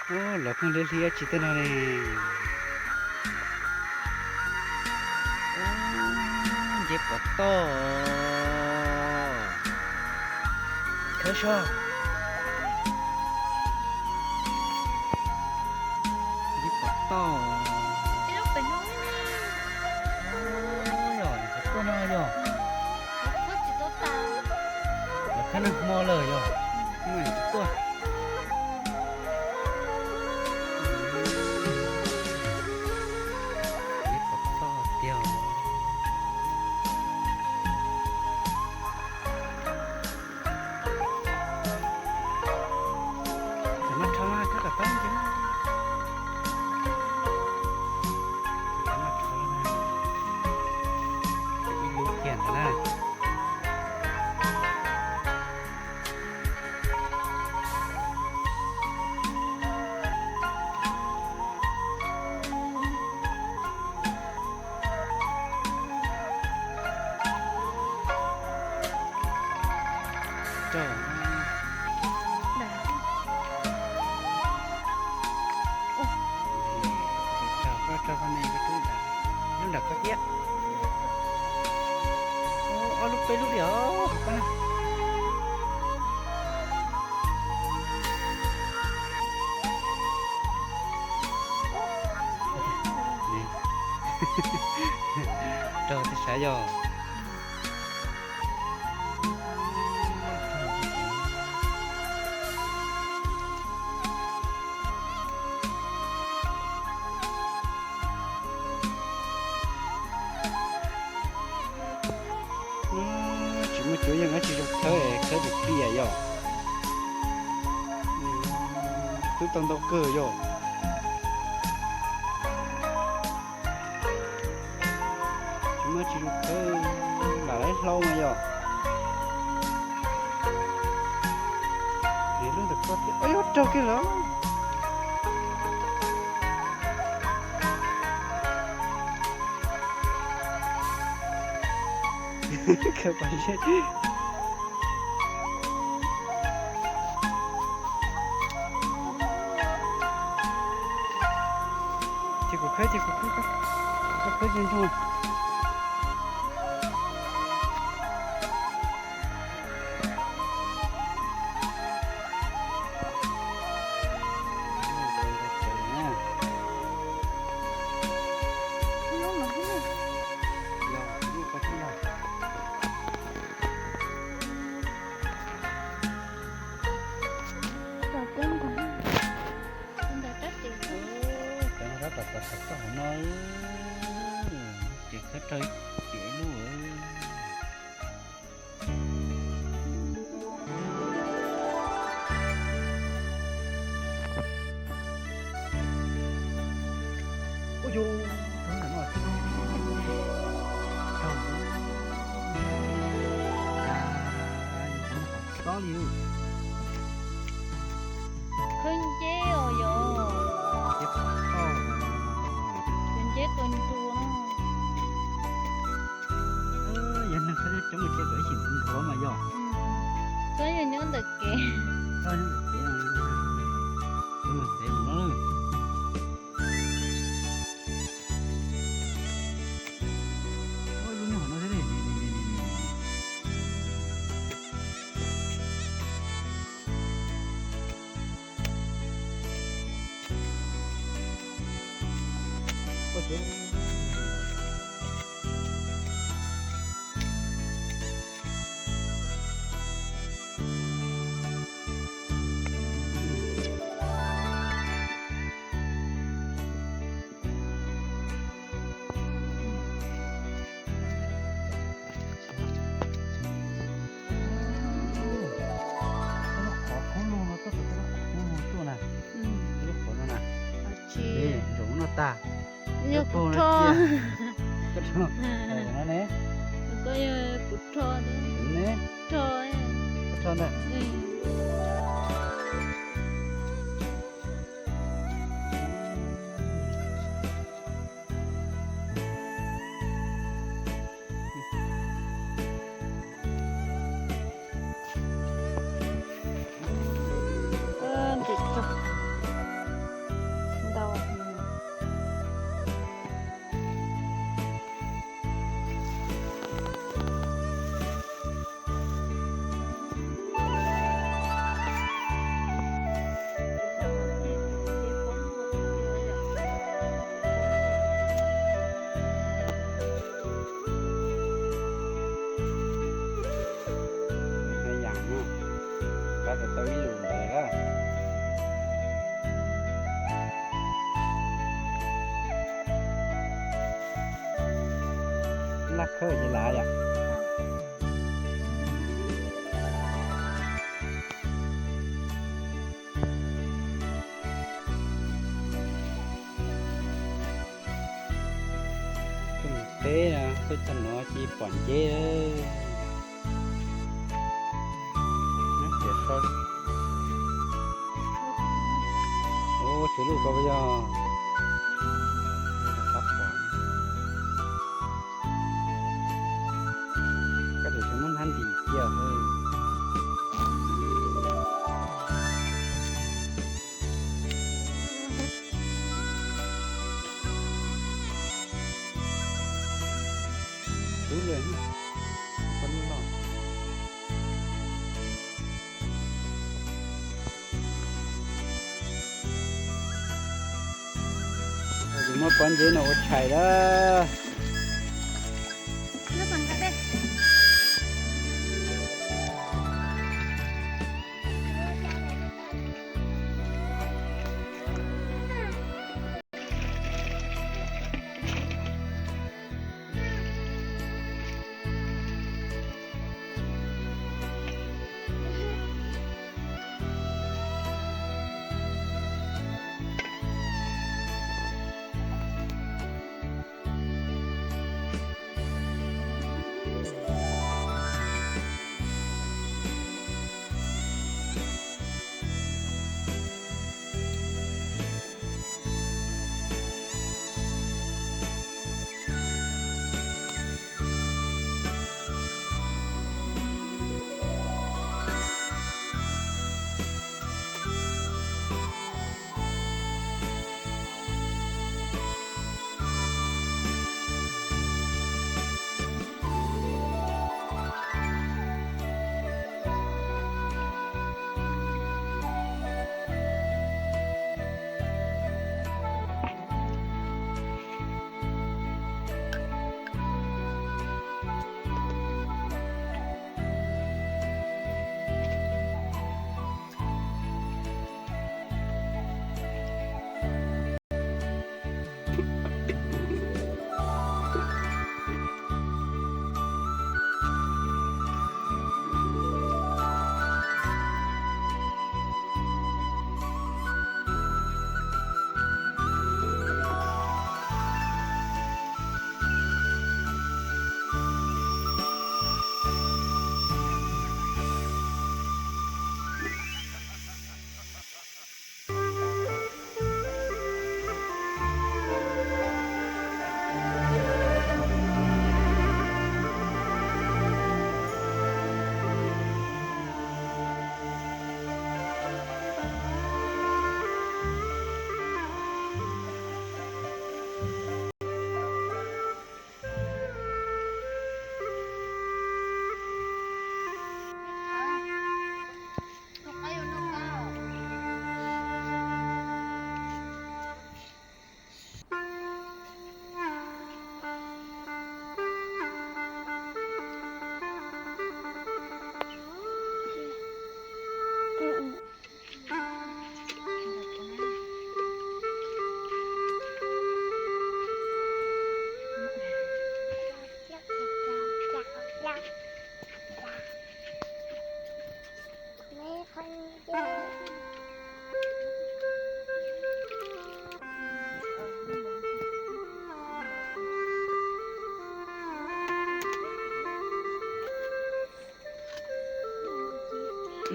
Los pheej hliab hliab tsis tej no ne. Nceb pov toj. Khawb soj. Nceb pov toj. Yog, tuaj no yog. Lawv khawb nag hmo lawm yog. Tuaj. Nceb pov toj tiag. Txawm maj rho mas koj kom tau ntsis na. Txawm maj rho na. Ib lub kiag ntawd na. Rau. Rau, rau, rau, lub nram koj thiab. Ob lub peb lub li os. Rau tej sav yog. Tsis muaj cuav yeej tsis zoo khawb, khawb tus piam yog. Twb tau ntau kawg yog. Tsis muaj tsis zoo khawb, lam lawv hlau mas yog. Lub ntawm koj thiab, ua yog raug kiag los. Khawb pas zeb. Ces kuv khawb, ces kuv khawb, koj khawb ntsoog ntsoog. Cov no tab tom tawm tawm toj hauv no, ces khawb raug ib lub. Ua yus, rau ntawm no xwb. Rau, yus qhov no qhov txob li. Khawb nceb os yog. Nceb pov toj. Tus nceb tus nruas no. Yog neeg khawb coob ces kom ib chim nruas mas yog. Txob yog nyob ntawm kev. Txob nyob ntawm kev no. Tus ntawm kev no. Ua lub nyob hauv no thiab ne. Qhov koob lug no tuaj, qhov koob lug tuaj na. Lub qhov no na. Nram no tag. Yog kuv rho. Koj rho. Koj yog kuv rho. Rho. Koj rho ntag. Ntim tso. Khawb ces lav yom. Tuaj mus teb, tuaj txog no tsis pom nceb. Ua tswv luj ko yog. Koj tus tsis muab hnab ntim cia. Tub lawm, poj niam loj. Muab pob ntseg no ua tshais lawm.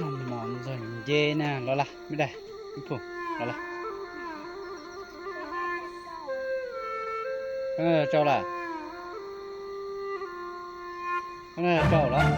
Mos ntxawg nce na, los lawm me dais, ib phu, los lawm. Tsau lawm. Tsau lawm.